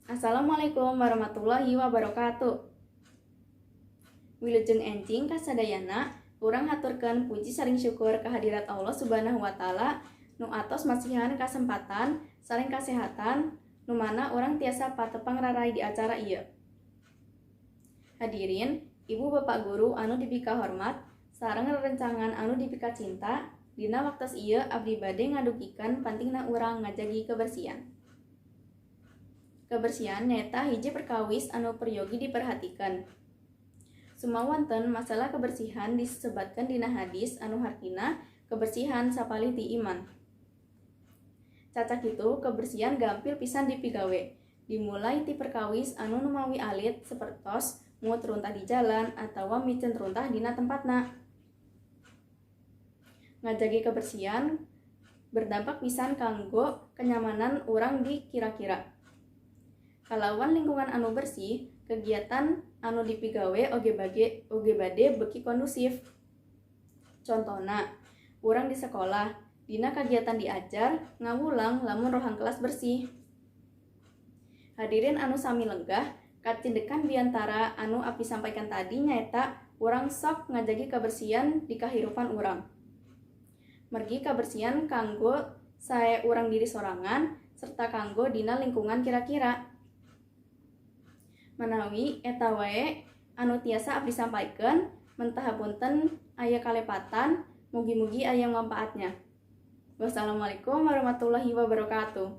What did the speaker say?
Assalamualaikum warahmatullahi wabarakatuh. Wilujeng enjing kasadayana, urang haturkeun puji sareng syukur kehadirat Allah Subhanahu wa Ta'ala nu atos masihan kasempatan sareng kasehatan nu mana urang tiasa patepang raray di acara ieu. Hadirin, ibu bapak guru anu dipika hormat sareng rerencangan anu dipika cinta, dina waktos ieu abdi bade ngadugikeun pentingna urang ngajagi kebersihan. Kebersihan nyaeta hiji perkawis anu peryogi diperhatikan. Sumawonten masalah kebersihan disebatkeun dina hadis anu hartina kebersihan sapalih ti iman. Cacak kitu, kebersihan gampil pisan dipigawe. Dimulai ti perkawis anu numawi alit, sapertos mungut runtah di jalan atawa miceun runtah dina tempatna. Ngajagi kebersihan berdampak pisan kanggo kenyamanan urang di kira-kira. Kalawan lingkungan anu bersih, kegiatan anu dipigawe oge bade beuki kondusif. Contona, urang di sekolah, dina kagiatan diajar, ngawulang lamun rohang kelas bersih. Hadirin anu sami lenggah, kacindekan biantara anu abdi sampaikan tadi nyaeta urang sok ngajagi kebersihan di kahirupan urang. Mergi kebersihan kanggo sae urang diri sorangan serta kanggo dina lingkungan kira-kira. Manawi eta wae anu tiasa abdi sampaikan, mentah hapunten aya kalepatan, mugi-mugi aya manfaatnya. Wassalamualaikum warahmatullahi wabarakatuh.